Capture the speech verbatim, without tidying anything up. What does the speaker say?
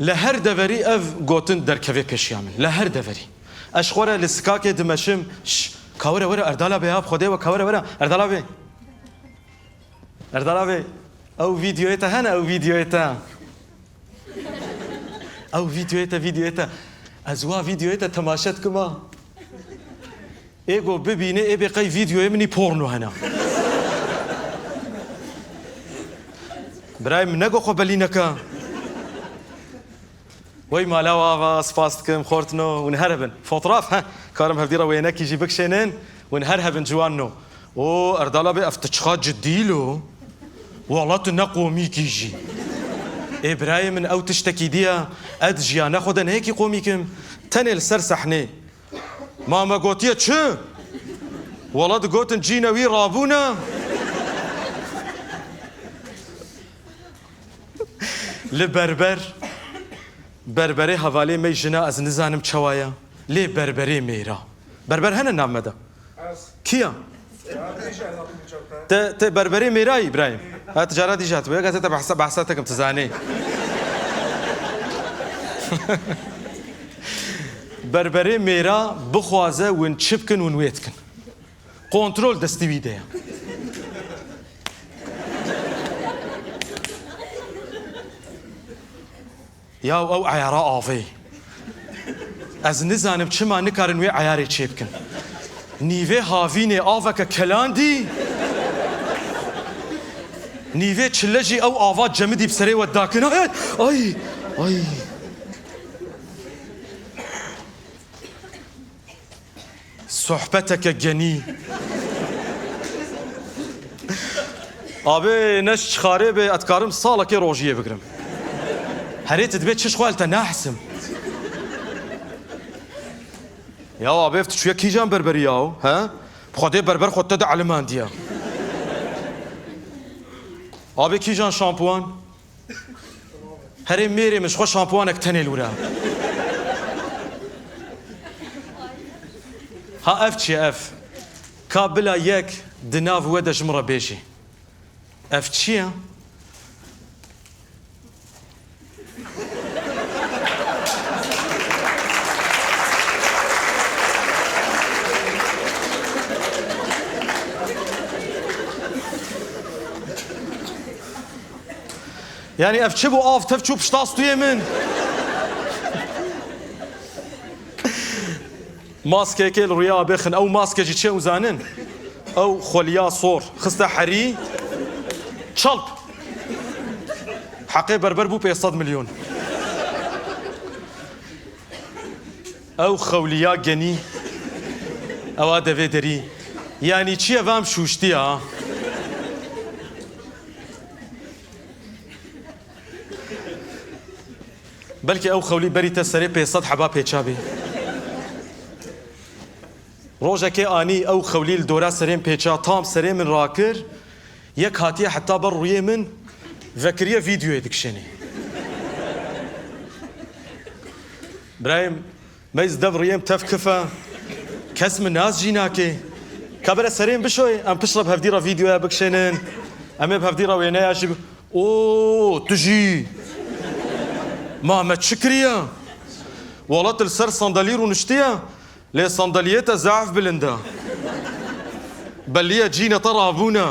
Li her deverî ev gotin derkeve pêşiya min. Li her deverî. Ez ji xwe re li sikakê dimeşim, "Şş, ka were, were, Erdala bê, ya bi Xwedê we, ka were, were, Erdala bê." Erdala bê, ew vîdyoyê te hene, ew vîdyoyê te. Ew vîdyoyê te, vîdyoyê te. Ez wa vîdyoyê te temaşe dikim ha. Ê go bibîne, ê bê qey vîdyoyê min î porno hene. Birayê min, nego xwe belî neke. Wey mala we ava, spas dikim, xortno, hûn her hebin. Fotraf, heh, karim hevdî re wênekî jî bikişênin, hûn her hebin ciwanno. O, Erdala bê, ev tu çiqa cidî lo? Wala tu ne komîkî jî. Ê birayê min, ew tiştekî diya, ez di jiyana xwe de ne yekî komîk im. Tenê li ser sehnê. Ma me gotiye çi? Wala digotin cîne wî rabûne. Li berber, berberê hevalê me jina ez nizanim çawa ye. Lê berberê mêra. Berber hene nav me de? Kî ya? Te, te berberê mêra yî, Îbrahîm? Ha, tu cara dî jî hatibû. Yek ez te behsa, behsa te kim, tu zanî. Berberê mêra bixwaze hûn çi bikin, hûn wê dikin. Kontrol destî wî de ye. Ya ew eyara avê. Ez nizanim çima nikarin wê eyarê çêbikin. Nîvê havînê aveke kelandî. Nîvê çile jî ew ava cemidî bi serê we dakin. Ay, ay, ay. Sohbeteke genî. Abê, ne ji çixarê bê, ez dikarim salekê rojiyê bigirim. Herê tu dibê çi ji xwe li te nahisim. Ya abê, ev tu çûye kîjan berberî ya, he? Bi Xwedê berber xwe te de elimandiye. Abê, kîjan şampuan? Herê mêrê min, ji xwe şampuanek tenê li wira. Ha ev çi ye ev? Ka bila yek di nav we de ji min re bêjî. Ev çi ye? Yanî ev çi bû, av tev çû pişta stûyê min? Maskekê li rûya abê xin, ew maske jî çi ye hûn zanin? Ew xweliya sor, xiste herî, çalp. Heqê berber bû pênc sed milyon. Ew xewliya genî, ewa devê derî. Yanî çi ye, vam şûştiya. Belkî ew xewlî berî te serê pênc sed heba pêça bê. Rojekê anî ew xewlî li dora serê min pêça, tam serê min rakir, yek hatiye heta ber rûyê min, vekiriye vîdyoyê dikişênê. Birayê min, me ji dev rûyê min tev kife, kes min nas jî nake. Ka bere serê min bişoyê, em piştre bi hevdî re vîdyoya bikişênin, em ê bi hevdî re wêneya jî bi-, Oo, tu jî. Ma me çi kiriye? Wala tu li ser sandalî rûniştiye, lê sandaliyê te zehf bilind e. Belliye cîne te rabûne.